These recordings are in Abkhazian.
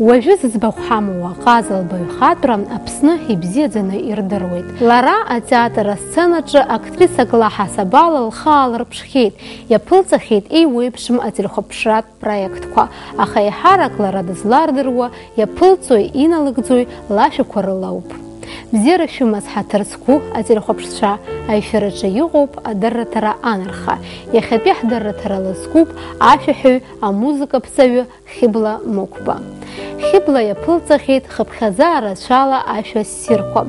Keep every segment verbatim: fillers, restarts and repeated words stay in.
Уажәы зыӡбахә ҳамоу аҟаза лбаҩхатәра Аԥсны ибзиаӡаны ирдыруеит. Лара атеатр асценаҿы актрисак лаҳасабала лхы аалырԥшхьеит, иаԥылҵахьеит еиуеиԥшым ателехәаԥшратә проектқәа, аха еиҳарак лара дызлардыруа, иаԥылҵои иналыгӡои лашәақәа рыла ауп. Бзиара шәымаз, ҳаҭыр зқәу ателехәаԥшцәа, аешьараҿы иҟоуп адырраҭара анарха. Иахьатәи ҳдырраҭара лазкуп ашәаҳәаҩ, амузыкаԥҵаҩы Хьыбла Мықәба. Хьыбла иаԥылҵахьеит хыԥхьаӡа рацәала ашәа ссирқәа.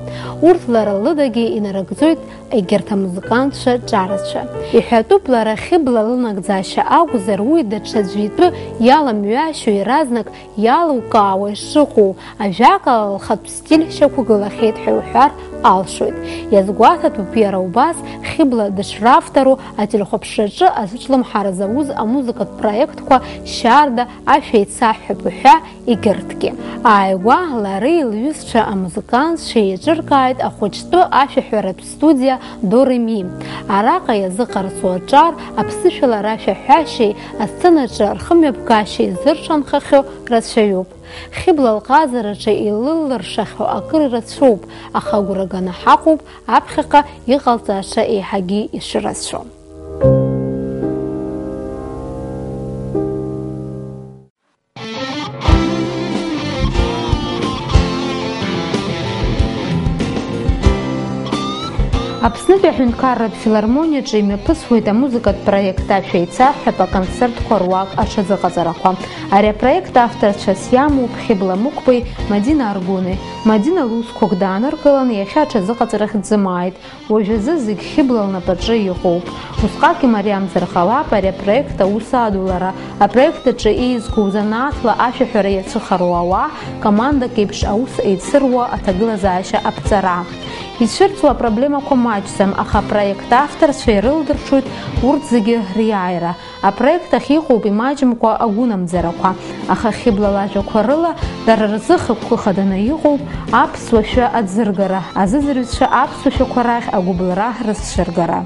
Урҭ лара лыдагьы инарыгӡоит егьырҭ амузыкантцәа ҿарацәа. Иҳәатәуп, лара Хьыбла лынагӡашьа акәзар, уи даҽаӡәы итәы иаламҩашьо, иаразнак иалукаауа ишыҟоу, ажәакала, лхатә стиль шьақәгылахьеит ҳәа иуҳәар алшоит. Иазгәаҭатәуп иара убас Хьыбла дышравтору ателехәаԥшраҿы азҿлымҳара зауз амузыкатә проектқәа Шьарда, Ашәа еицаҳҳәап уҳәа, егьырҭгьы. Ааигәа лареи лҩызцәа амузыкантцәеи еиҿыркааит ахәыҷтәы ашәаҳәаратә студиа До Ре Ми. Араҟа иазыҟарҵо аҿар аԥсышәала рашәаҳәашьеи асценаҿы рхымҩаԥгашьеи зыршанхахьоу рацәаҩуп. Хьыбла лҟазараҿы илылыршахьоу акыр ирацәоуп, аха агәра ганы ҳаҟоуп аԥхьаҟа иҟалҵаша еиҳагьы ишырацәоу. Аԥснытәи аҳәынҭқарратә филармониаҿы имҩаԥысуеит амузыкатә проект Ашәа еицаҳҳәап аконцертқәа руак аҽазыҟаҵарақәа. Ари апроект авторцәас иамоуп Хьыбла Мықәбеи Мадина Аргәыни. Мадина лусқәак дааныркыланы иахьа аҽазыҟаҵарахь дзымааит. Уажәазы зегь Хьыбла лнапаҿы иҟоуп. Усҟак имариамзар ҟалап ари апроект аус адулара, апроект аҿы еизгоу занааҭла ашәаҳәара иацәыхароу ауаа командак еиԥш аус еицыруа аҭагылазаашьа аԥҵара. Ицәырҵуа апроблемақәа маҷӡам, аха апроект авторцәа ирылдырҽуеит урҭ зегьы риааира. Апроект ахь иҟоуп имаҷымкәа агәынамӡарақәа, аха Хьыбла лажәақәа рыла, дара рзы хықәкы хаданы иҟоуп аԥсуа шәы аӡыргара, азыӡырҩцәа аԥсуа шәақәа рахь агәыбылра рызцәыргара.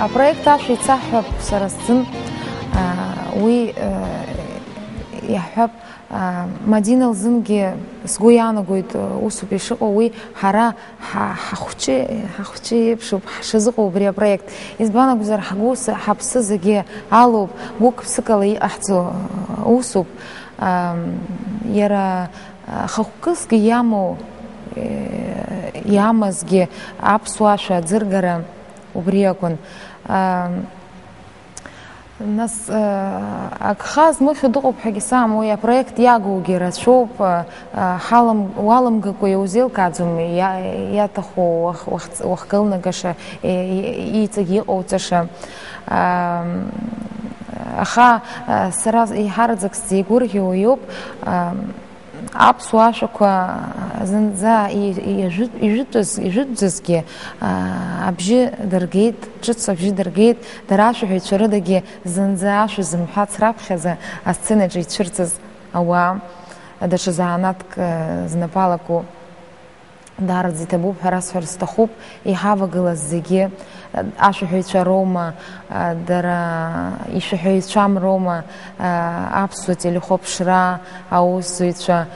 Апроект ашәа еицаҳҳәап сара сзын, а, уи, а, иаҳҳәап, а, Мадина лзынгьы сгәы иаанагоит, усуп ишыҟоу, уи ҳара Ҳа-, ҳахәҷы, ҳахәҷы еиԥшуп ҳшазыҟоу убри апроект. Избан акәзар, ҳгәы сы-, ҳаԥсы зегьы алоуп, гәык-ԥсыкала иҟаҳҵо, э, усуп. Ам, иара, а, хықәкысгьы иамоу, э, иамазгьы аԥсуа ашәа аӡыргара убри акәын. Ам, Нас, э, агха змыхьу дыҟоуп ҳәагьы саам, уи апроект иагугьы рацәоуп, э, э, ҳалам-, уаламгакәа иузеилкааӡом, иа-, иаҭаху уах-, уахц-, уахгылнагаша, э, и-, иҵегь иҟауҵаша. Ам, аха, э, сара иҳараӡак сзеигәырӷьо уиоуп, ам, Аԥсуа ашәақәа зынӡа и-, ижәытә-, ижәытәыз, ижәытәӡазгьы, аа, абжьы дыргеит, ҿыц абжьы дыргеит, дара ашәаҳәаҩцәа рыдагьы зынӡа ашәа зымҳәац раԥхьаӡа асценаҿы ицәырҵыз ауаа, даҽа занааҭк, э, знапы алаку даараӡа иҭабуп ҳәа расҳәар сҭахуп, иҳавагылаз зегьы, ашәаҳәаҩцәа роума, дара ишәаҳәаҩцәам роума, аԥсуа телехәаԥшра аусзуҩцәа,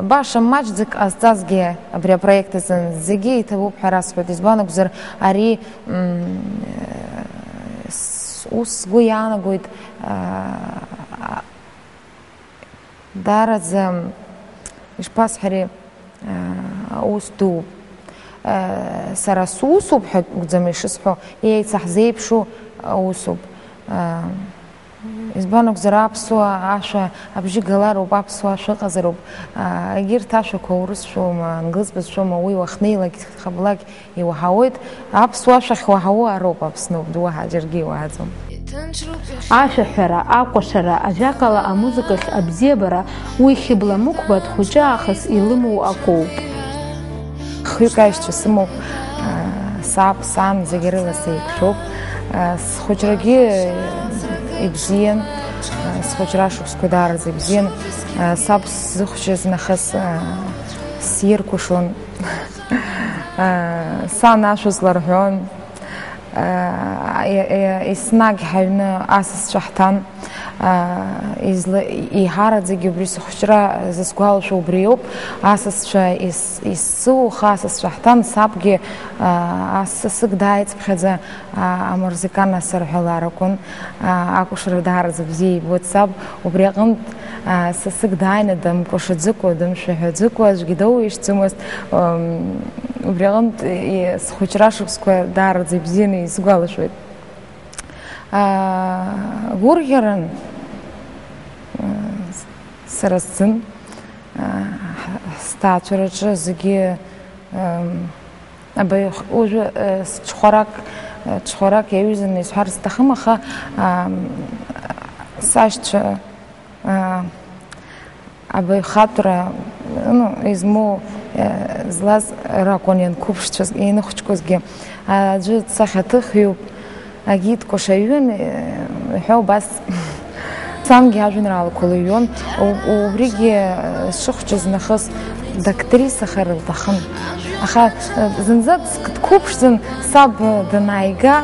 баша маҷӡак ҟазҵазгьы абри апроект азын зегьы иҭабуп ҳәа расҳәоит, избан акәзар, ари, м, с-, ус сгәы иаанагоит, Даараӡа, ишԥасҳәари, аус дууп. Сара сусуп ҳәа акәӡам ишысҳәо, еицаҳзеиԥшу аусуп. Избан акәзар, аԥсуа ашәа абжьы галароуп, аԥсуа ашәа ыҟазароуп. Егьырҭ ашәақәа урысшәоума, англыз бызшәоума, уи уахнеилак, ҟаблак, Иуаҳауеит, аԥсуа шәахь уаҳауа ароуп Аԥсны убри, уаҳа џьаргьы иуаҳаӡом. Ашәаҳәара, акәашара, ажәакала, амузыкахь абзиабара, уи Хьыбла Мықәба дхәыҷы аахыс илымоу акоуп. Хҩык аишьцәа сымоуп, саб, сан, зегьы рыла сеиқәшәоуп. Схәыҷрагьы ибзиан, Схәыҷра шықәсқәа даараӡа ибзиан, саб сзыхәҷыз нахыс сиркәашон, сан ашәа сларҳәон, еснагь ҳаҩны асасцәа ҳҭан, еиҳараӡагьы убри сыхәҷра зысгәалашәо убриоуп, асасцәа ес-, есыуха асасцәа ҳҭан, сабгьы ас-, сасык дааицыԥхьаӡа, амурзикан асырҳәаларақәан, акәашара даараӡа бзиа ибоит саб, убри аҟынтә, сасык дааины дымкәашаӡыкәа, дымшәаҳәаӡыкәа, аӡәгьы доуижьӡомызт, убри аҟынтә, схәыҷра шықәсқәа даараӡа ибзианы исгәалашәоит. Гәырӷьаран, сара сзын, сҭаацәараҿы зегьы, Абаҩ-, уажәы, э, сҽхәарак, э, ҽхәарак иаҩызаны исҳәар сҭахым, аха, ам, сашьцәа, а, абаҩхатәра, ну, измоу, э, злаз ракәын ианқәыԥшцәаз, ианыхәыҷқәазгьы. Аӡәы дсахьаҭыхҩуп. Агид Кәашаҩын, э, иҳәа убас. Сангьы ажәеинраалақәа лыҩуан, у-, убригьы, э, сшыхәҷыз нахыс дактрисахар лҭахын. Аха, э, зынӡа дск-, дқәыԥшӡан саб, э, данааига,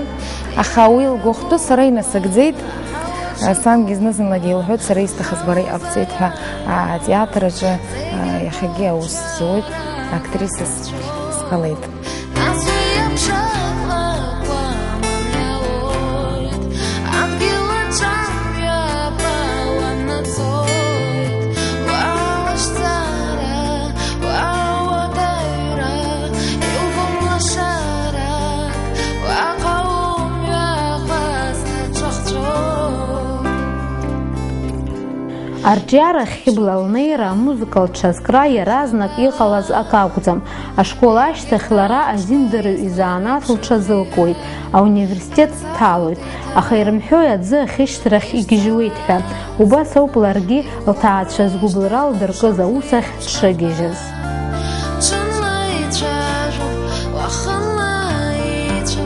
аха уи лгәахәтәы сара инасыгӡеит. Э, сангьы зны-зынлагьы илҳәоит, сара исҭахыз бара иҟабҵеит ҳәа, а, атеатр аҿы, э, иахьагьы аус зуеит, актрисас сҟалеит. Нас уи аԥшатлакәа мамиаоит, адгьыл аҿамҩа абауа наӡоит, уа лашьцара, уа уадаҩра, иубом лашарак, уаҟа умҩа ҟазҭа ҿахҵәо. Арҿиарахь Хьыбла лнеира амузыкалтә ҽазкра иаразнак иҟалаз акы акәӡам. Ашкол ашьҭахь лара азиндараҩ изанааҭ лҽазылкуеит, ауниверситет дҭалоит, аха ирымҳәои аӡы ахьышьҭрахь игьежьуеит ҳәа. Убас ауп ларгьы лҭаацәа згәыбылра лдыркыз аус ахь дшыгьежьыз. Ҽынла ицәажәо, уахынла ицәа,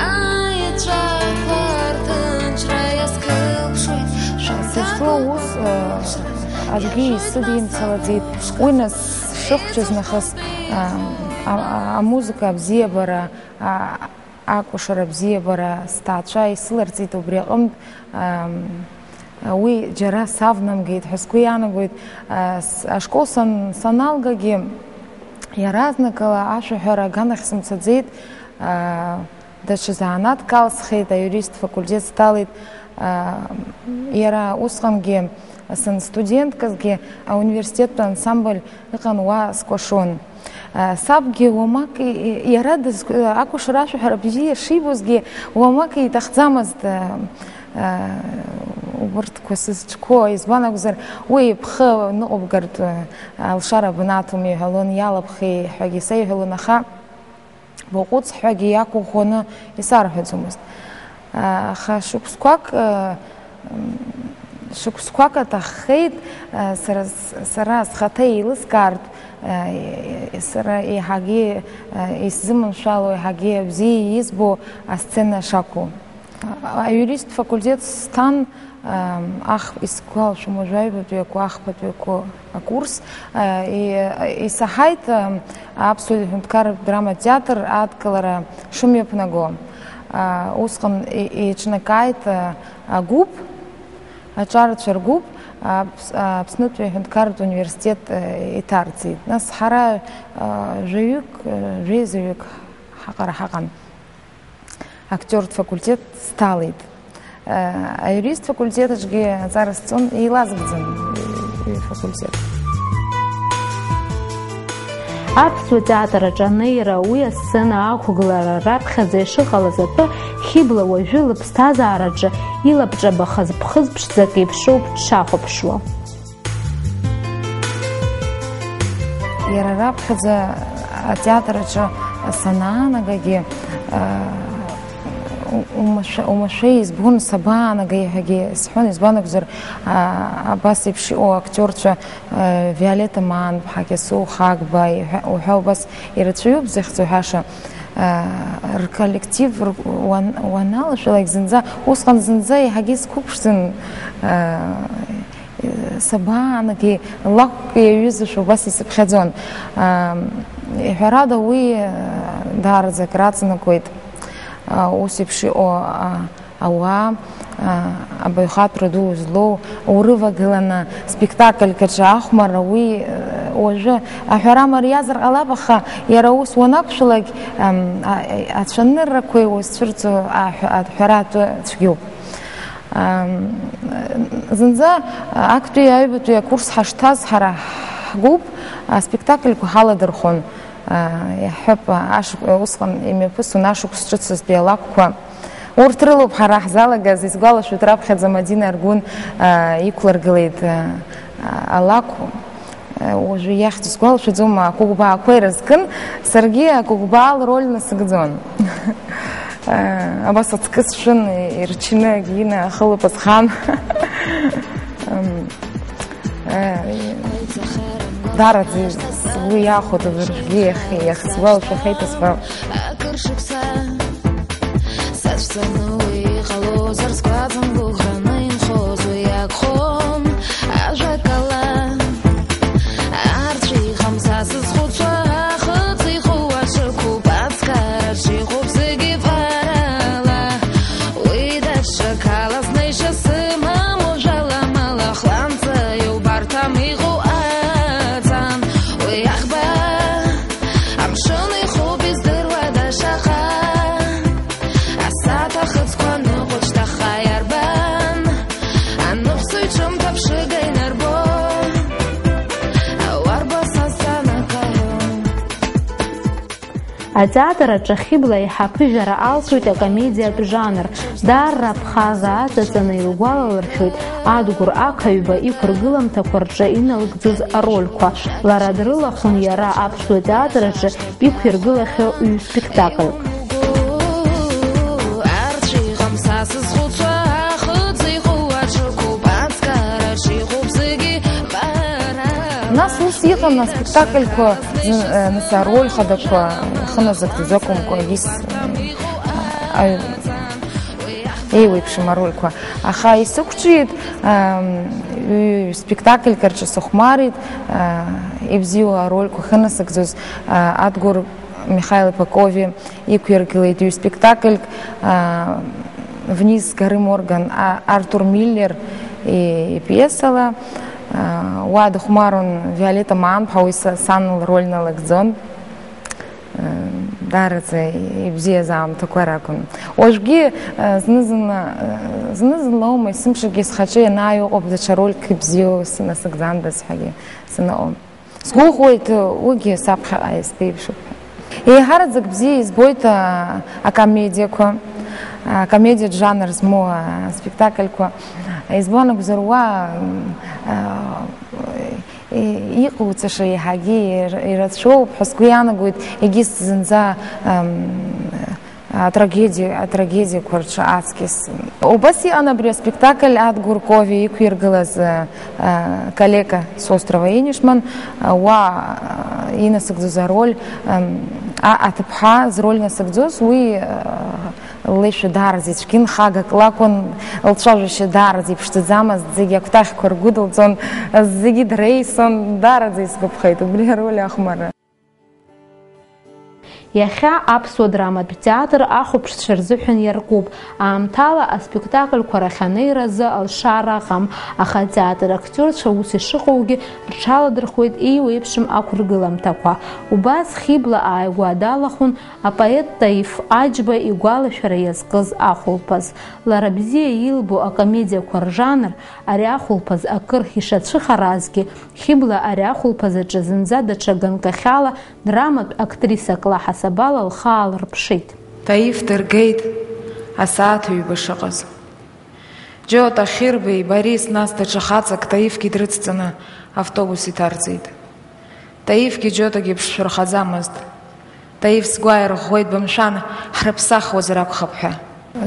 аеҵәақәа рҭынчра иазкылԥшуеит. Сызҿу аус, э, аӡәгьы исыдимцалаӡеит. Уи нас сшыхәҷыз нахыс, а, а, а, амузыка абзиабара, а, акәашара абзиабара сҭаацәа исыларҵеит убри аҟынтә, ам, уи џьара савнамгеит ҳәа сгәы иаанагоит. А, с-, ашкол сан-, саналгагьы иаразнакала ашәаҳәара аганахь сымцаӡеит. А, Даҽа занааҭк алсхит, аиурист факультет сҭалеит. Иара усҟангьы, сынстудентказгьы, ауниверситеттә ансамбль ыҟан, уа скәашон. Сабгьы уамак и-, и-, иара дыз-, акәашара ашәаҳәара бзиа шибозгьы, уамак иҭахӡамызт, убырҭқәа сызҿқәо, избан акәзар, уи ибхы ныҟәыбгартә, алшара бнаҭом иҳәалон, иалабхи ҳәагьы сеиҳәалон, аха Баҟәыҵ ҳәагьы иақәыӷәӷәаны исарҳәаӡомызт. Аха шықәсқәак, м, шықәсқәак аҭаххеит, сара с-, сара схаҭа еилыскаартә, сара еиҳагьы исзыманшәало, еиҳагьы бзиа избо асцена шақәу. Аиурист факультет сҭан, Ам, ах-, исгәалашәом уажәы аҩбатәи акәы, ахԥатәи акәы акурс, а, и-, исаҳаит, ам, аԥсуа ҳәынҭқарратә драматеатр адкылара шымҩаԥнаго. А, усҟан и-, еиҿнакааит, а, агәыԥ, аҿарацәа ргәыԥ, Аԥс-, Аԥснытәи аҳәынҭқарратә университет, а, иҭарҵеит. Нас ҳара, а, жәаҩык, а, жәеизаҩык ҳаҟара ҳаҟан. Актиортә факультет сҭалеит. Аиурист факультет аҿгьы аҵара сҵон, еилазгӡан уи афакультет. Аԥсуа театр аҿы анеира, уи асцена ақәгылара раԥхьаӡа ишыҟалаз атәы, Хьыбла уажәы лыԥсҭазаараҿы илабҿабахаз ԥхыӡ ԥшӡак еиԥшроуп дшахәаԥшуа. Иара раԥхьаӡа атеатр аҿы санаанагагьы, а, умашәа-, умашәа избон, сабаанагеи ҳәагьы сҳәон, избан акәзар, а, абас еиԥш иҟоу актиорцәа, а, Виолетта Маанԥҳа, Кьасоу Хагба, иҳәа-, уҳәа убас ирацәаҩуп зыхьӡ уҳәаша. рколлектив уаналашәалак зынӡа, усҟан зынӡа еиҳагьы сқәыԥшӡан, сабаанагеи, лакәк иаҩызашәа убас исыԥхьаӡон. Ҳәарада, уи даараӡа акраҵанакуеит, ус еиԥш иҟоу ауаа, абаҩхатәра ду злоу урывагыланы спектакльк аҿы ахәмарра, уи уажәы аҳәара мариазар ҟалап, аха иара ус уанақәшәалак, ацәаныррақәеи узцәырҵу аҳәара атәы цәгьоуп. Зынӡа актәи аҩбатәи акурс ҳашҭаз ҳара ҳгәыԥ аспектакльқәа ҳаладырхәон. Иаҳҳәап, ашықә-, усҟан имҩаԥысуан ашықәс ҿыцызтәи алакәқәа. Урҭ рылоуп ҳара ҳзалагаз, исгәалашәоит, раԥхьаӡа Мадина Аргәын, аа, иқәлыргылеит, аа, алакә. Уажәы иахьӡ сгәалашәаӡом, акәыкәбаақәа ирызкын, саргьы акәыкәбаа лроль насыгӡон. Абас аҵкы сшәын, ирчны, Гина ахылаԥазхан. Ам, э, Дараӡа сгәы иахәоит абыржәгьы иахь, иахьсгәалашәахьеит асҳәа. Акыр шықәса сацәцаны уи иҟалозар, сгәаҵан гәыӷраны инхоз уи акәхон. Ажәакала, арҵәиҟам са сызхәыцуа, ахыҵ иҟоу аҽырқәоуп, аҵкараҿ иҟоуп зегьы ԥарала. Уи даҽакала знеишьа сымам, уажәала амала хланҵа иубарҭам иҟоу аҵан. Уи аӷба амшын ихуп, издыруада шаҟа асааҭ ахыцқәа ныҟәоит шьҭахьҟа иарбан? Аныҟәцаҩ ҿымҭ аԥшыга инарбо, ауарба са санакаҳәо. Атеатр аҿы Хьыбла еиҳа аԥыжәара алҵуеит акомедиатә жанр. Даара аԥхаза аҵаҵаны илгәалалыршәоит Адгәыр Ақаҩба иқәыргыламҭақәа рҿы иналыгӡоз арольқәа. Лара дрылахәын иара аԥсуа театр аҿы иқәиргылахьоу ҩ-спектакльк. Арцәа иҟам са сызхәыцуа, ахыҵ иҟоу аҽырқәоуп, аҵкараҿ иҟоуп зегьы бара. Нас ус иҟан аспектакльқәа, зын-, э, нас ароль хадақәа хыназыгӡаӡакәымкәа, егьыс, э, аҩ-, еиуеиԥшым арольқәа. Аха исықәҿиеит, ам, ҩ-, спектакльк рҿы сыхәмарит, а, ибзиоу арольқәа хынасыгӡоз, а, Адгәыр Михаил-иԥа Ковиа иқәиргылеит ҩ-спектакльк, а, Вниз с горы Морган, а, Артур Миллер и-, ипиесала. А, уа дыхәмарун Виолетта Маанԥҳа, уи са-, сан лроль налыгӡон. Э, даараӡа ибзиаз аамҭақәа ракәын. Уажәгьы, э, зны-зынла, э, зны-зынла аума есымшагьы схаҿы ианааи ыҟоуп даҽа рольк ибзиоу сынасыгӡандаз ҳәагьы сынаҟәон. Сгәыӷуеит, уигьы саԥхьаҟа исԥеиԥшуп ҳәа. Еиҳараӡак бзиа избоит, а, акомедиақәа, акомедиатә жанр змоу, а, аспектакльқәа. Избан акәзар, уа, м, а, и-, иҟауҵаша еиҳагьы ир-, ирацәоуп ҳәа сгәы иаанагоит, егьыс зынӡа, ам, атрагеди-, атрагедиақәа рҿы аҵкьыс. Убас иҟан абри аспектакль Адгәыр Ковиа иқәиргылаз, а, а, Калека с острова Инишман, а, уа, а, инасыгӡоз ароль, ам, а, аҭыԥҳа зроль насыгӡоз, уи, а, леишәа даараӡа ицәгьан, хагак лакәын, лцәажәашьа даараӡа иԥшӡаӡамызт, зегьы акәтаӷьқәа ргәыдылҵон, зегьы дреисон, даараӡа исгәаԥхеит убри ароль ахәмарра. Иахьа аԥсуа драматә театр ахәаԥшцәа рзыҳәан иаркуп. Аамҭала аспектакльқәа рахь анеира азы алшара ыҟам, аха атеатр актиорцәа ус ишыҟоугьы рҽаладырхуеит еиуеиԥшым ақәыргыламҭақәа. Убас Хьыбла ааигәа далахәын апоет Таиф Аџьба игәалашәара иазкыз ахәылԥаз. Лара бзиа илбо акомедиақәа ржанр, ари ахәылԥаз акыр ишацәыхаразгьы, Хьыбла ари ахәылԥаз аҿы зынӡа даҽа ганкахьала драматә актрисак лаҳасабала лхы аалырԥшит. Таиф дыргеит асааҭ ҩба шыҟаз. Џьота Хьырбеи Борис, нас даҽа хаҵак Таифгьы дрыцҵаны автобус иҭарҵеит. Таифгьы Џьотагьы ԥшшәырхаӡамызт. Таиф сгәы ааирӷәӷәеит, бымшәан, ҳрыԥсахуазар акәхап ҳәа.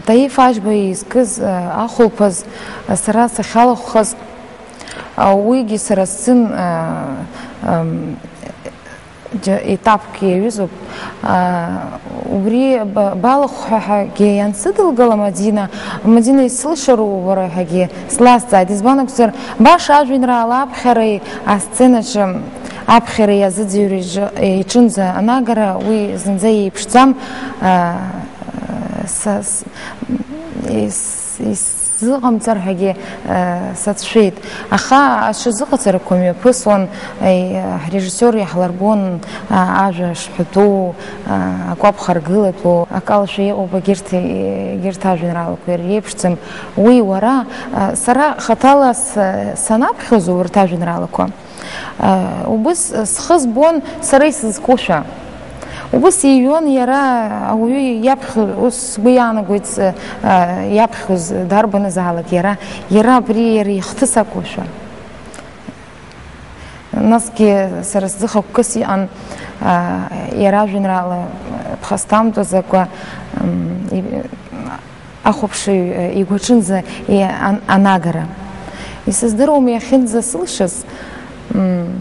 Таиф Аџьба изкыз, э, ахәылԥаз, э, сара сахьалахәхаз, э, уигьы сара сзын, э, м, Џьа-, етапк иаҩызоуп. Аа, убри ба-, балахәҳәа ҳәагьы иансыдылгала Мадина, Мадина, исылшару уара ҳәагьы слазҵааит. Избан акәзар, баша ажәеинраала аԥхьареи асценаҿы аԥхьареи азыӡырҩра иҿы-, иҿынӡа анагара уи зынӡа иеиԥшӡам. Аа, са, с-, ис-, ис-, Сзыҟамҵар ҳәагьы, э, сацәшәеит. Аха аҽазыҟаҵарақәа мҩаԥысуан, э, ҳрежиссиор иаҳларбон, а, ажәа шҳәатәу, а, акәаԥха ргылатәу, акалашәа иҟоуп, егьырҭ, егьырҭ ажәеинраалақәа иреиԥшӡам. Уи уара, а, сара хаҭала с-, санаԥхьоз убарҭ ажәеинраалақәа, Убыс схы збон сара исызкушәа. Убыс иҩуан иара, ауаҩы иаԥхьо, ус сгәы иаанагоит, с-, а, иаԥхьоз дарбанызаалак иара, иара абри иара ихҭыс акәушәа. Насгьы сара сзы хықәкыс иҟан, а, иара ажәеинраала ԥхасҭамтәыз акы, м, и-, ахәаԥшыҩ, э, игәаҿынӡа, э, ан-, анагара. Исыздыруам иахьынӡасылшаз, м,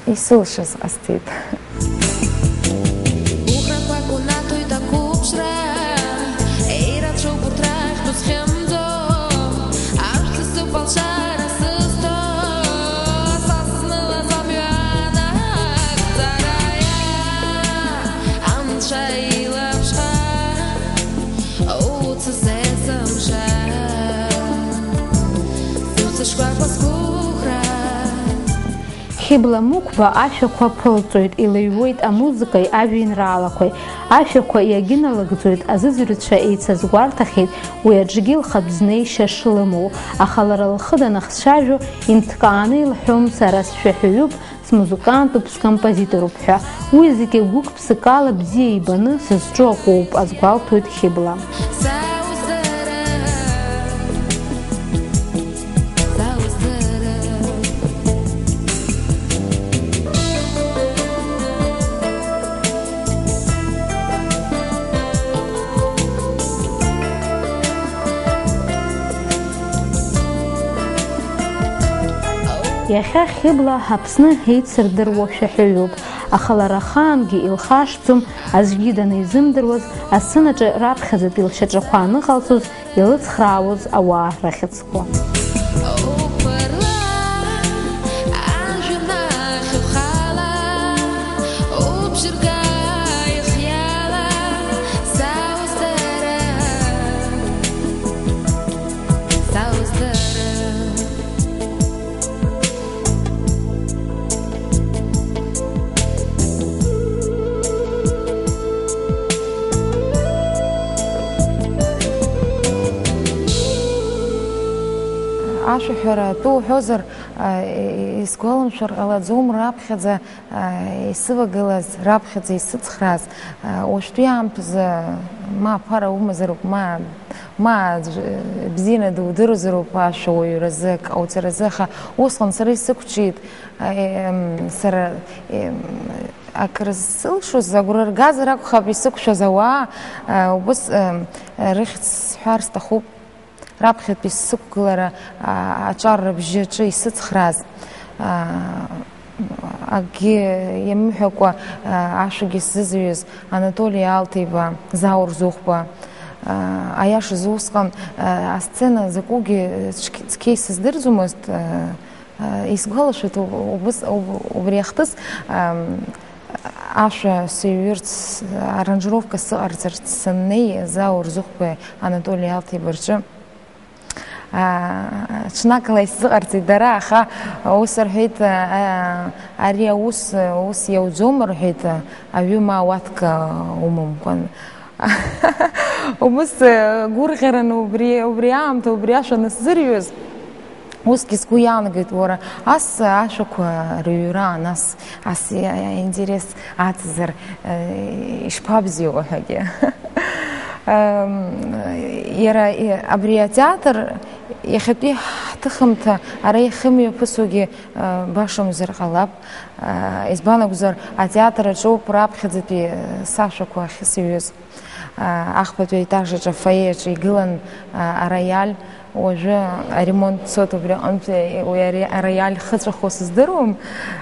исылшаз ҟасҵеит. Гәыӷрақәак унаҭоит ақәыԥшра, еирацәоуп урҭ рахьтә зхьымӡо, ашәҭ сасуп алшара сызҭо, са снылаз амҩа анагӡара иа, анцәа илаԥш. Хьыбла Мықәба ашәақәа ԥылҵәоит, илыҩуеит амузыкеи ажәеинраалақәеи. Ашәақәа иагьыналагӡоит, азыӡырҩцәа еицазгәарҭахьеит уи аҿгьы лхатә знеишьа шлымоу, аха лара лхы данахцәажәо, инҭкааны илҳәом, сара сшәаҳәаҩуп, смузыкантуп, скомпозиторуп ҳәа. Уи зегьы гәык-ԥсыкала бзиа ибаны сызҿу акоуп, азгәалҭоит Хьыбла. Иахьа Хьыбла Аԥсны еицырдыруа шәаҳәаҩуп, аха лара ахаангьы илхашҭӡом, аӡәгьы данизымдыруаз, асценаҿы раԥхьаӡатәи лшьаҿақәа аныҟалҵоз илыцхраауаз ауаа рахьыӡқәа. Ашәаҳәара атәы уҳәозар, а, исгәаламшәар ҟалаӡом, раԥхьаӡа, а, исывагылаз, раԥхьаӡа исыцхрааз, а, уажәтәи аамҭазы ма аԥара умазароуп, ма, ма аӡә, бзианы дудыруазароуп ашәа уаҩразы, акы ҟауҵаразы, аха усҟан сара исықәҿиеит, а, е, м, сара, е, м, акрызсылшоз, агәра ргазар акәхап исықәшәаз ауаа, а, убыс, а, рыхьӡ сҳәар сҭахуп. Раԥхьатәи сықәгылара, а, аҿар рыбжьаҿы исыцхрааз, а, акгьы иамыҳәакәа, а, ашәагьы сзызҩыз Анатоли Алҭеиба, Заур Зыхәба, а, аиашазы усҟан, а, асцена закәугьы цқь-, цқьа исыздырӡомызт, а, а, исгәалашәоит уб-, убыс-, уб-, убри ахҭыс, ам, Ашәа сыҩҩырц, аранжировка сыҟарҵарц саннеи, Заур Зыхәбеи Анатоли Алҭеиба рҿы, аа, ҽнакала исзыҟарҵеит дара, аха ус рҳәеит, аа, ари аус, ус иауӡом, рҳәеит, аҩы ма ауатка умамкәан. Убыс, э, гәырӷьараны убри, убри аамҭа, убри ашәа анысзырҩыз, усгьы сгәы иаанагеит, уара, ас ашәақәа рыҩра, нас, ас, э, интерес аҵазар, э, ишԥабзиоу ҳәагьы. Эм, иара, э, абри атеатр иахьатәи ҳҭыхымҭа ара иахьымҩаԥысуагьы, э, башамзар ҟалап. Э, избан акәзар, атеатр аҿоуп раԥхьаӡатәи, э, сашәақәа ахьысыҩыз. Ахԥатәи аетаж аҿы, афоиеаҿы игылан ароиаль, Уажәы аремонт цоит, убри аҟынтәи уи ари-, ароиаль хыҵәахо сыздыруам.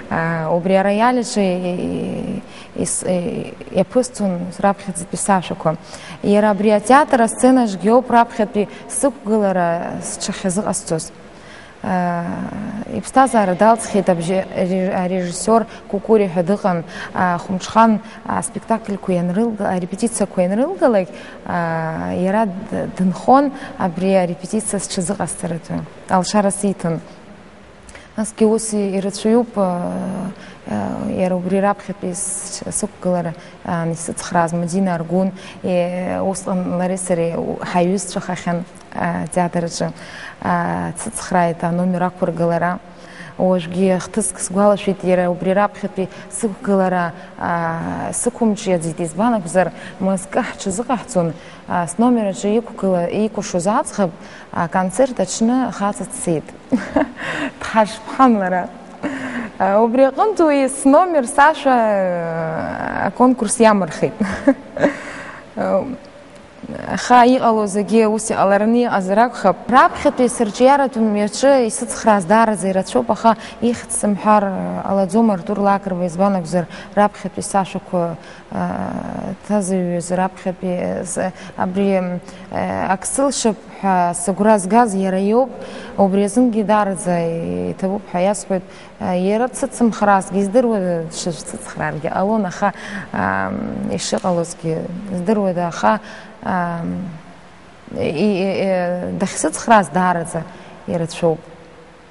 Аа, убри ароиаль аҿы и-, и-, ис-, и-, иаԥысҵон раԥхьаӡатәи сашәақәа. Иара абри атеатр асценаҿгьы ауп раԥхьатәи сықәгылара сҽахьазыҟасҵоз. Аа, иԥсҭазаара далҵхьеит абжьы-, аре-, арежиссиор Кәыкәыри ҳәа дыҟан, аа, хәымҽхан аспектакльқәа ианрылга-, арепетициақәа ианрылгалак, аа, иара д-, дынхон, абри арепетициа сҽазыҟасҵаратәы алшара сиҭон. Насгьы ус ирацәаҩуп, аа, иара убри раԥхьатәи с-, сықәгылара, аа, исыцхрааз Мадина Аргәын, е, усҟан лареи сареи ҳаиҩызцәахахьан, аа, атеатр аҿы, аа, дсыцхрааит аномер ақәыргылара. Уажәгьы ахҭыск сгәалашәеит, иара убри раԥхьатәи сықәгылара, аа, сықәымҿиаӡеит, избан акәзар, мызкы ҳҽазыҟаҳҵон, аа, сномер аҿы иқәгыла-, икәашоз аӡӷаб, аконцерт аҽны хаҵа дцеит. Дҳашԥҳан лара. Аа, убри аҟынтә уи сномер сашәа, аа, аконкурс иамырхит. Аха иҟало зегьы ус иҟалараны иҟазар акәхап. Раԥхьатәи сырҿиаратә мҩаҿы исыцхрааз даараӡа ирацәоуп, аха ихьӡ сымҳәар ҟалаӡом Артур Лакрба, избан акәзар, раԥхьатәи сашәақәа, аа, ҭазыҩыз, раԥхьатәи, э, с-, абри, э, ак сылшап ҳәа сыгәра згаз иара иоуп, убри азынгьы даараӡа иҭабуп ҳәа иасҳәоит. Иара дсыцымхраазгьы, издыруада, дшысцыцхрааргьы ҟалон, аха, ам, ишыҟалозгьы здыруада, аха, ам, и-, и-, и-, дахьсыцхрааз даараӡа ирацәоуп.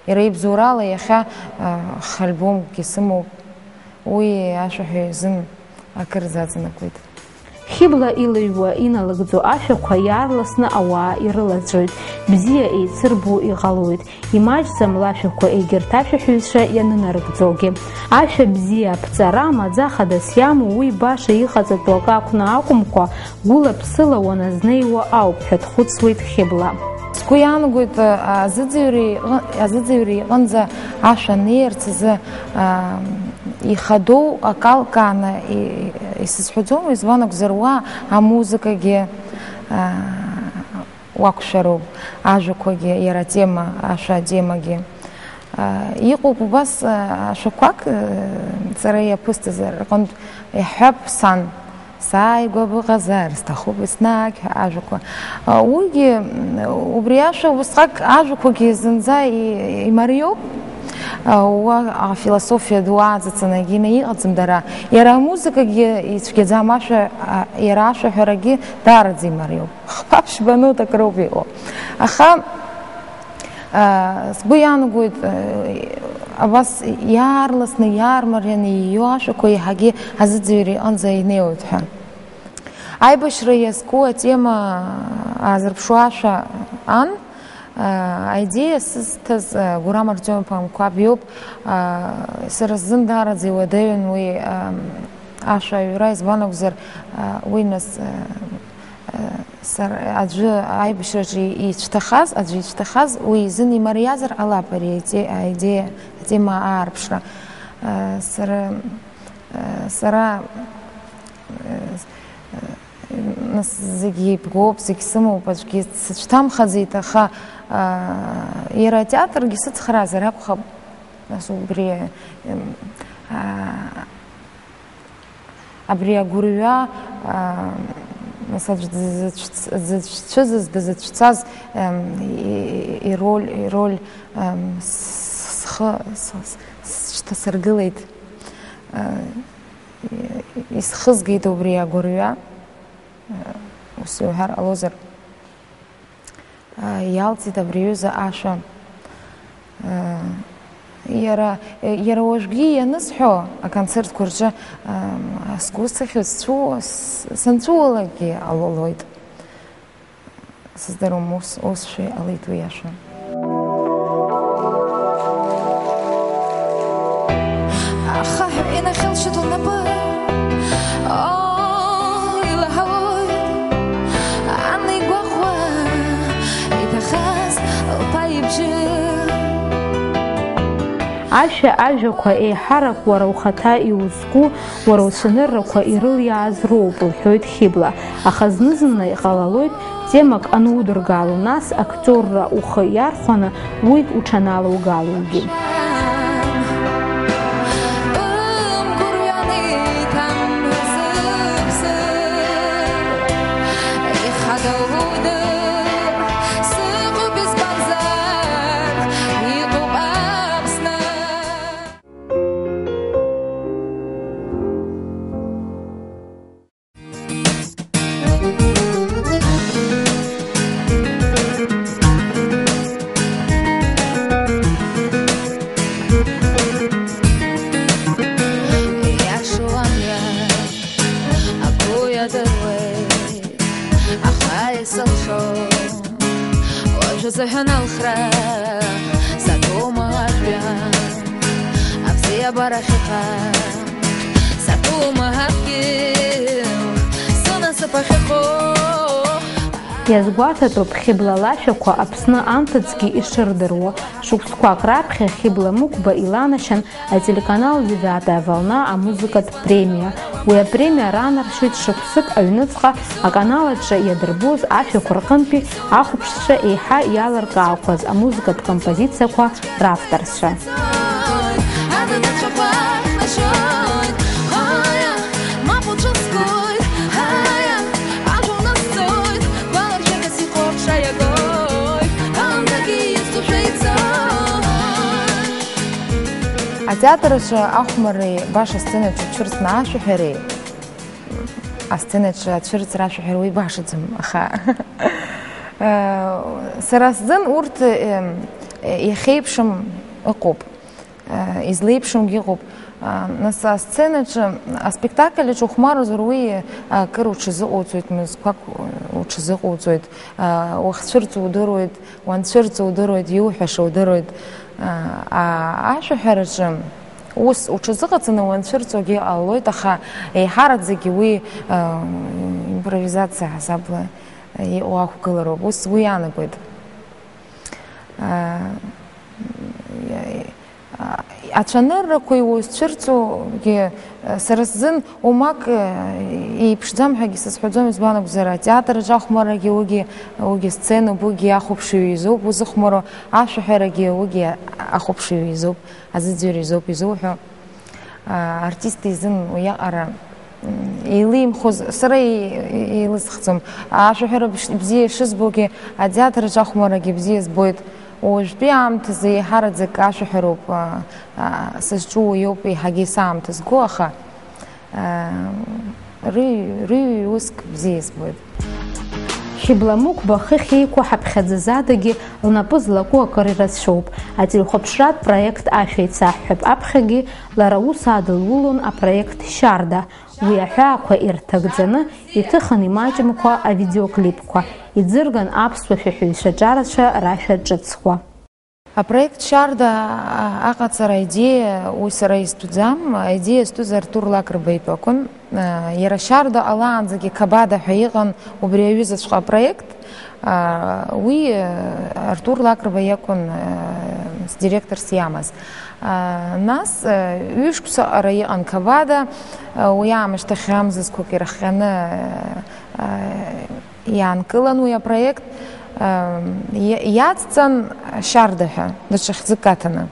Иара ибзоурала иахьа, а, хальбомгьы сымоуп. Уи ашәаҳәаҩ изын акырӡа аҵанакуеит. Хьыбла илыҩуа иналыгӡо ашәақәа иаарласны ауаа ирылаҵәоит, бзиа еицырбо иҟалоит, имаҷӡам лашәақәа егьырҭ ашәаҳәаҩцәа ианынарыгӡогьы. Ашәа бзиа, аԥҵара, маӡа хадас иамоу, уи баша иҟаҵатәу акы акәны акәымкәа, гәыла-ԥсыла уаназнеиуа ауп ҳәа дхәыцуеит Хьыбла. Сгәы иаанагоит, азыӡырҩра иҟы-, азыӡырҩра иҟынӡа ашәа неирц азы, аа, ихадоу акалкааны и-, исызҳәаӡом, избан акәзар, уа амузыкагьы, аа, уақәшәароуп, ажәақәагьы, иара атема, ашәа атемагьы. Аа, иҟоуп убас, аа, ашәақәак, аа, сара иаԥысҵаз рҟынтә иаҳҳәап, сан, сааигәа быҟазар, сҭахуп еснагь ҳәа ажәақәа. Уигьы, убри ашәа убасҟак ажәақәагьы зынӡа и-, имариоуп. Уа афилософиа ду ааӡацаны егьина иҟаӡам дара. Иара амузыкагьы ицәгьаӡам, ашәа, а, иара ашәаҳәарагьы даараӡа имариоуп. Хԥа-ԥшьба нотак роуп иҟоу. Аха, аа, сгәы иаанагоит, аа, абас иаарласны, иаармарианы иио ашәақәа еиҳагьы азыӡырҩра иҟынӡа инеиуеит ҳәа. Аибашьра иазку атема аазырԥшуа ашәа ан, аа, аидеиа сызҭаз, аа, Гурам Артиом-иԥа Мқәаб иоуп. Аа, сара сзын даараӡа иуадаҩын уи, аа, ашәа аҩра, избан акәзар, аа, уи нас, аа, Сара аӡәы аибашьраҿы ицәҭахаз, аӡәы ицәҭахаз, уи изын имариазар ҟалап ари аиде-, аидеиа, атема аарԥшра. Сара, сара, нас, зегь еибгоуп, зегь сымоуп, аӡәгьы сыцәҭамхаӡеит, аха иара атеатргьы сыцхраазар акәхап, нас, убри, абри агәырҩа, аа, нас аӡә дзыцәц-, дзыцәцәыӡыз, дызыцәцаз, ем, и-, и-, ироль, ироль, ем, с-, схы, с-, с-, сшьҭасыргылеит, э, и-, исхызгеит убри агәырҩа, э, ус иуҳәар ҟалозар. Иалҵит абри аҩыза ашәа. Иара, иара уажәгьы ианысҳәо, аконцертқәа рҿы, сгәы сыхьыз сцәу-, с-, санцәуалакгьы алолоит. Сыздыруам, ус, усшәа иҟалеит уи ашәа. Ахаҳә инахьылшьит лнапы, оо, илаҳауеит, ан игәаҟуа иҭахаз лԥа ибжьы. Ашәа ажәақәа еиҳарак уара ухаҭа иузку, уара уцәаныррақәа ирылиааз роуп, лҳәоит Хьыбла, аха зны-зынла иҟалалоит темак анудыргало, нас актиорра ухы иархәаны уи уҽаналоугалогьы. Иашоу амҩа агәы иадыруеит, аха исылшом уажәазы ҳәа алхра, сатәума ажәҩан абзиабара ахьыҟам, сатәума адгьыл сынасыԥ ахьыҟоу? Иазгәаҭатәуп Хьыбла лашәақәа Аԥсны анҭыҵгьы ишырдыруа. Шықәсқәак раԥхьа Хьыбла Мықәба иланашьан ателеканал «Девятая волна» амузыкатә премиа. Уи апремиа ранаршәеит шықәсык аҩныҵҟа аканал аҿы иадырбоз ашәақәа рҟынтәи ахәаԥшцәа еиҳа иалыркаақәаз амузыкатә композициақәа равторцәа. Атеатр аҿы ахәмарреи баша асценаҿы цәырҵны ашәаҳәареи, асценаҿы ацәырҵра ашәаҳәара уи башаӡам, аха, э, сара сзын урҭ, э, иахьеиԥшым ыҟоуп, э, излеиԥшымгьы ыҟоуп. Э, нас асценаҿы, аспектакль аҿы ухәмарзар уи, э, акыр уҽазыҟауҵоит, мызқәак уҽазыҟауҵоит, э, уахьцәырҵуа удыруеит, уанцәырҵуа удыруеит, иуҳәаша удыруеит. А, а, ашәаҳәараҿы ус уҽазыҟаҵаны уанцәырҵуагьы ҟалоит, аха еиҳараӡакгьы уи, а, импровизациа ҳасабла иҟоу ақәгылароуп. Ус уи иаанагоит. А, Ацәаныррақәа иуцәырҵугьы, сара сзын, умак, еиԥшӡам ҳәагьы сызҳәаӡом, избан акәзар, атеатр аҿы ахәмаррагьы уигьы, уигьы сценоуп, уигьы ахәаԥшыҩ изоуп узыхәмаро, ашәаҳәарагьы уигьы ахәаԥшыҩ изоуп, азыӡырҩ изоуп изуҳәо. Артист изын уиаҟара еилимхоз сара еилысхӡом. Ашәаҳәара бзиа ишызбогьы, атеатр аҿы ахәмаррагьы бзиа збоит. Уажәтәи аамҭазы еиҳараӡак ашәаҳәароуп, а, а, сызҿу уиоуп еиҳагьы саамҭа зго, аха, а, рыҩ-, рыҩ-, уск бзиа збоит. Хьыбла Мықәба хыхь еиқәу ҳаԥхьаӡаӡадагьы лнапы злаку акыр ирацәоуп. Ателехәаԥшратә проект Ашәа ицаҳҳәап аԥхьагьы лара ус аадылулон апроект Шьарда. Уи аҳәаақәа ирҭагӡаны иҭыхын имаҷымкәа авидеоклипқәа, иӡырган аԥсуа шәаҳәаҩцәа ҿарацәа рашәа ҿыцқәа. Апроект Шьарда аҟаҵара аидеиа уи сара истәӡам, аидеиа зтәыз Артур Лакрба итәы акәын. Иара Шьарда ҟалаанӡагьы Қабада ҳәа иҟан убри аҩызаҵәҟьа апроект. Уи, э, Артур Лакрба иакәын, э, сдиректорс иамаз. Нас, э, ҩышықәса аҟара иҟан Қабада, э, уи аамышьҭахь амзызқәак ирыхҟьаны, э, э, иаанкылан уи апроект, э, иа-, иацҵан Шьарда ҳәа, даҽа хьӡык аҭаны.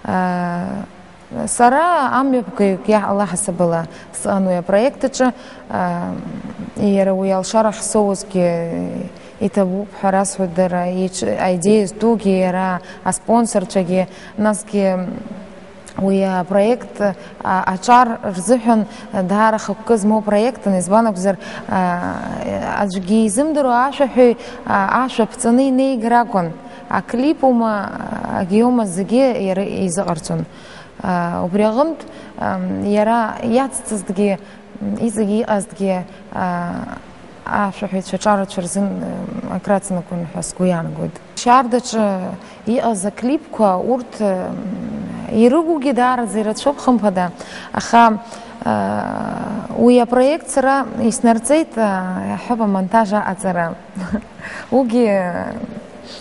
Э, Сара амҩаԥгаҩык иаҳ-, лаҳасабала сыҟан уи апроект аҿы, аа, иара уи алшара ахьсоуазгьы иҭабуп ҳәа расҳәоит дара, иҿ-, аидеиа зтәугьы иара, аспонсорцәагьы, насгьы уи апроект, а-, аҿар рзыҳәан даара хықәкы змоу проектын, избан акәзар, аа, аӡәгьы изымдыруа ашәаҳәаҩ, а-, ашәа ԥҵаны инеигар акәын, аклипума, агьиома зегьы иара изыҟарҵон. Аа, убри аҟынтә, ам, иара иацҵазгьы, м, иҵегьы иҟазгьы, аа, ашәаҳәаҩцәа ҿарацәа рзын, м, акраҵанакуан ҳәа сгәы иаанагоит. Шьардаҿы иҟаз аклипқәа урҭ, м, ирыгугьы даараӡа ирацәоуп, хымԥада, аха, аа, уи апроект сара иснарҵеит, аа, иаҳҳәап, амонтаж аҟаҵара. Уигьы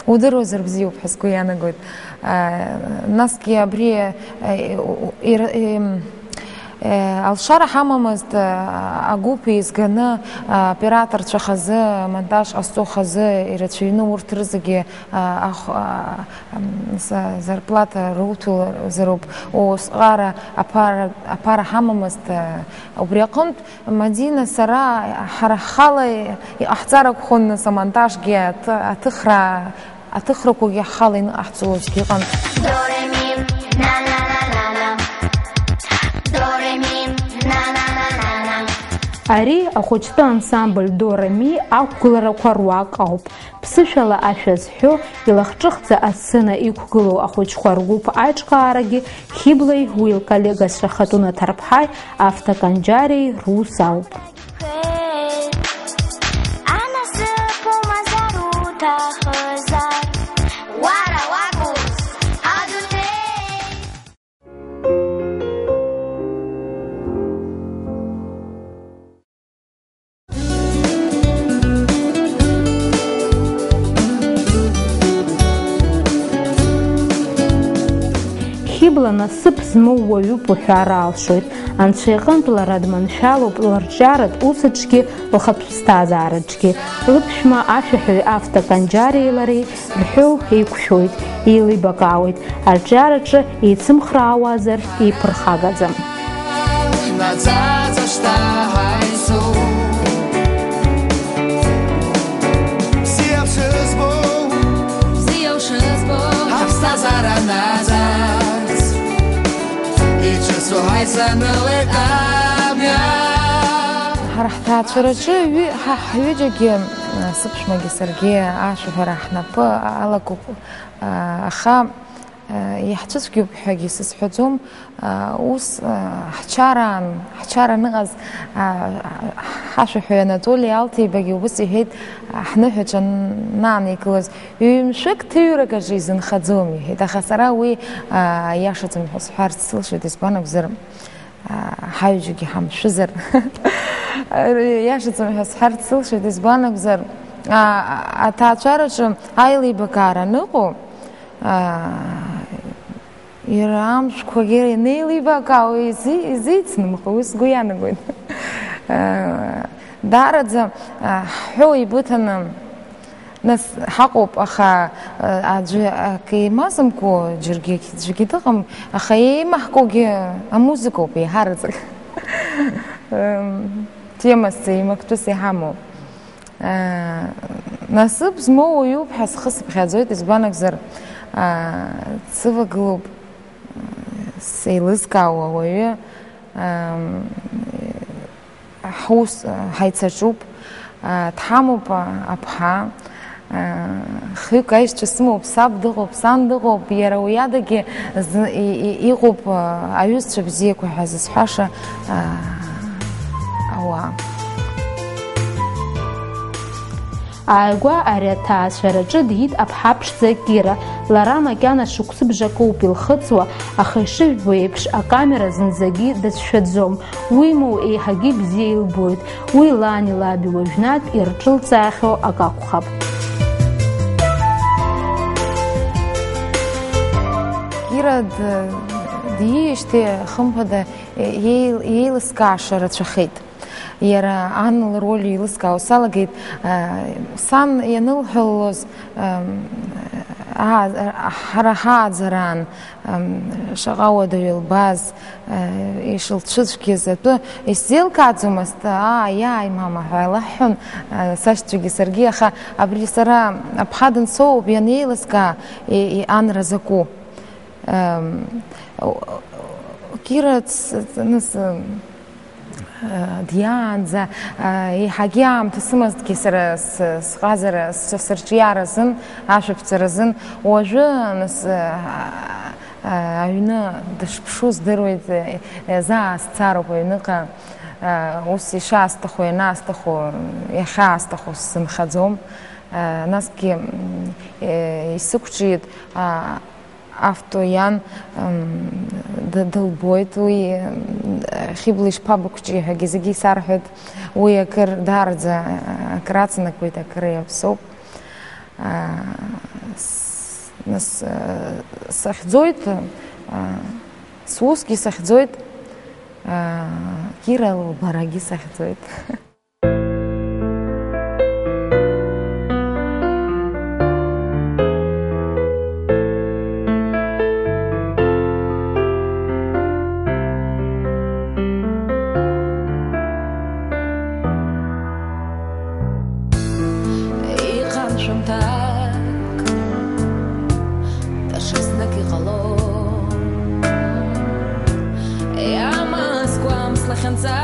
удыруазар бзиоуп ҳәа сгәы иаанагоит. Насгьы абри, э, ир-, э, э, алшара ҳамамызт, э, агәыԥ еизганы, э, операторцәа хазы, амонтаж ҟазҵо хазы ирацәаҩны урҭ рызегьы, э, ах-, э, м, за-, зарплата руҭозароуп, усҟара аԥара, аԥара ҳамамызт, э, убри аҟынтә Мадина, сара, ҳара ҳхала иҟаҳҵар акәхон, нас, амонтажгьы, аҭы-, аҭыхра, аҭыхрақәагьы ҳхала иныҟаҳҵозгьы ыҟан. До ре ми, на на на на на. До ре ми, на на на на на. Ари ахәыҷтәы ансамбль До ре ми ақәгыларақәа руак ауп. Ԥсышәала ашәа зҳәо, илахҿыхӡа асцена иқәгылоу ахәыҷқәа ргәыԥ аиҿкаарагьы Хьыблеи уи лколлегацәа Хатуна Ҭарԥҳаи Афта Канџьариеи рус ауп. Анасыԥ умазар уҭахызар, уара уакәыз адунеи. Хьыбла насыԥ змоу уаҩуп уҳәар алшоит. Анцәа иҟынтә лара дманшәалоуп лырҿиаратә усаҿгьы, лхатә ԥсҭазаараҿгьы. Лыԥшәма ашәаҳәаҩ Афта Канџьариеи лареи рҳәоу еиқәшәоит, еилибакаауеит, арҿиараҿы еицымхраауазар еиԥырхагаӡам. Наӡаӡа шьҭа ҳаицуп. Бзиа шызбо, бзиа шызбо, ҳаԥсҭазаара наӡаӡ. Иҿыцу ҳаицанылеит абиа. Ҳара ҳҭаацәараҿы ҩы-, ҳа ҳҩыџьагьы, сыԥшәмагьы саргьы ашәаҳәара ҳнапы алакуп, аха иаҳцәыцәгьоуп ҳәагьы сызҳәаӡом. Ус ҳчараан, ҳчара аныҟаз, ҳашәаҳәаҩ Анатоли Алҭеибагьы убыс иҳәеит, ҳныҳәаҿа анаанеиқәлаз, ҩымшәык ҭыҩрак аҿы изынхаӡом, иҳәеит. Аха сара уи, иашаӡам ҳәа сҳәарц сылшоит, избан акәзар, ҳаҩыџьагьы ҳамшәызар. Иашаӡам ҳәа сҳәарц сылшоит, избан акәзар, аҭаацәараҿы аилибакаара аныҟоу, Иара амшқәагьы ианеилибакаауа изи-, изеицнымхо, уи сгәы иаанагоит. Даараӡа, ҳҳәоу еибыҭаны, нас, ҳаҟоуп, аха аӡәы акы еимазымкуа џьаргьы, ӡәгьы дыҟам, аха еимаҳкуагьы амузыкоуп еиҳараӡак. Темас еимактәыс иҳамоу. Насыԥ змоу уаҩуп ҳәа схы сыԥхьаӡоит, избан акәзар, сывагылоуп, сеилызкаауа уаҩы, ҳус ҳаицаҿуп, дҳамоуп аԥҳа, хҩык аишьцәа сымоуп, саб дыҟоуп, сан дыҟоуп, иара уи адагьы зны и-, и-, иҟоуп аҩызцәа бзиақәа ҳәа зысҳәаша ауаа. Ааигәа ари аҭаацәараҿы диит аԥҳа ԥшӡа Кира. Лара макьана шықәсыбжак ауп илхыҵуа, аха ишыжәбо еиԥш, акамера зынӡагьы дацәшәаӡом. Уимоу, еиҳагьы ибзиа илбоит. Уи лани лаби уажәнатә ирҿылҵаахьоу акы акәхап. Кира д-, диижьҭеи, хымԥада, еил-, еилыскааша рацәахеит. Иара ан лроль еилыскаауа салагеит. Сан ианылҳәалоз, аа, ҳара ҳааӡараан, шаҟа уадаҩы лбаз, ишылцәыцәгьаз атәы исзеилкааӡомызт, аа, иааи, мама, ҳәа лаҳҳәон, сашьцәагьы саргьы, аха абри сара аԥҳа дансоуп ианеилыскаа, и-, и-, ан разакәу. Кира ц-, ц-, нас, диаанӡа, еиҳагьы аамҭа сымазҭгьы сара с-, сҟазара, с-, сырҿиара азын, ашәаԥҵара азын, уажәы, нас, аҩны дышԥшу здыруеит, заа сцароуп аҩныҟа, ус ишаасҭаху, ианаасҭаху, иахьаасҭаху сзынхаӡом. Насгьы, исықәҿиеит, Авто иан, м, д-, дылбоит уи, м, Хьыбла ишԥабықәҿиеи ҳәагьы зегьы исарҳәоит. Уи акыр даараӡа, а, акыр ацанакуеит, акыр иаԥсоуп. А, с-, Нас, э, сахьӡоит, э, сусгьы сахьӡоит, э, Кира лбарагьы сахьӡоит. Иҟан шәымҭак, даҽазнык иҟало. Иамазкуам слахьынҵа,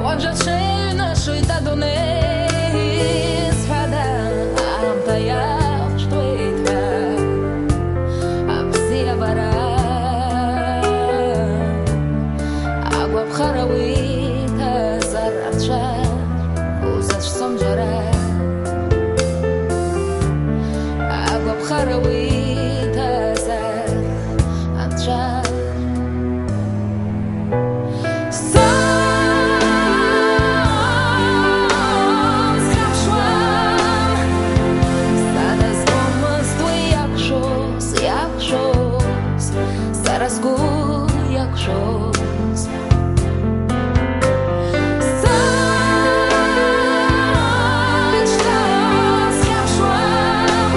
уаҵәы ҽеиҩнашоит адунеи, зҳәада, аамҭа иақәҿтәеит ҳәа. Абзиабара агәаԥхара уиҭазар, анцәа узацәцом џьара. Агәаԥхара уиҭазар, анцәа. Са схьаԥшуан, са дызбомызт уи иакәшоз, иакәшоз, сара сгәы иакәшоз. Са шьҭа схьаԥшуам,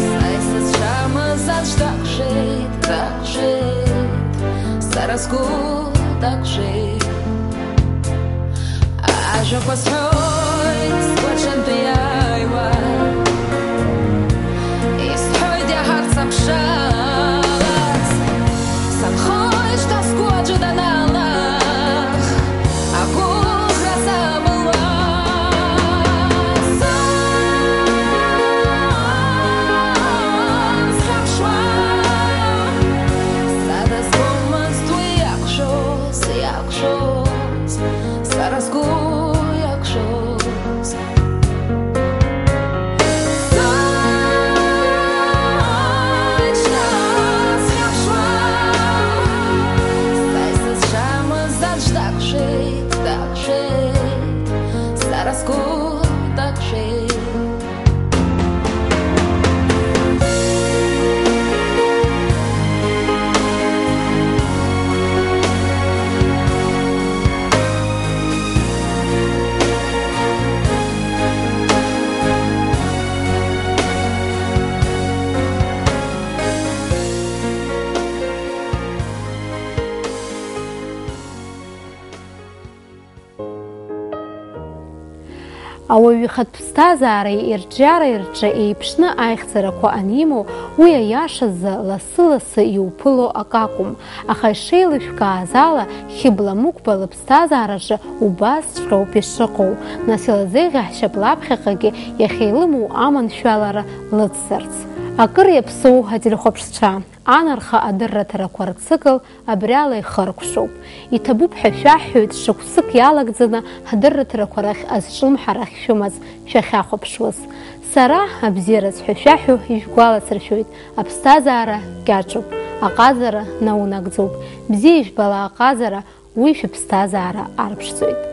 са исызшамыз аӡә дакәшеит, дакәшеит, сара сгәы дакәшеит. Ажәақәа сҳәоит сгәаҿынтә иааиуа, исҳәоит иаҳарц аԥшалас, санхоит шьҭа сгәы аҿы даналах, агәыӷра сабылуа. Са схьаԥшуа, са дызбомызт уи иакәшоз, иакәшоз, сара сгәы иакәшоз. Са шьҭа схьаԥшуам, са исызшамыз аӡә дакәшеит, дакәшеит, сара сгәы дакәшеит. Ауаҩы ихатә ԥсҭазаареи ирҿиареи рҿы еиԥшны аихьӡарақәа анимоу, уи аиашазы лассы-лассы иуԥыло акакәым, аха ишеилышәкааз ала, Хьыбла Мықәба лыԥсҭазаараҿы убасҵәҟьоуп ишыҟоу, нас илзеиӷьаҳшьап лаԥхьаҟагьы иахьеилымоу аманшәалара лыцзарц. Акыр иаԥсоу ателехәаԥшцәа, анарха адырраҭарақәа рцикл абриала ихыркәшоуп. Иҭабуп ҳәа шәаҳҳәоит, шықәсык иалагӡаны ҳдырраҭарақәа рахь азҿлымҳара ахьшәымаз шәахьахәаԥшуаз. Сара, абзиараз ҳәа шәаҳәо, ижәгәаласыршәоит, аԥсҭазаара кьаҿуп, аҟазара наунагӡоуп. Бзиа ижәбала аҟазара, уи шәыԥсҭазаара арԥшӡоит.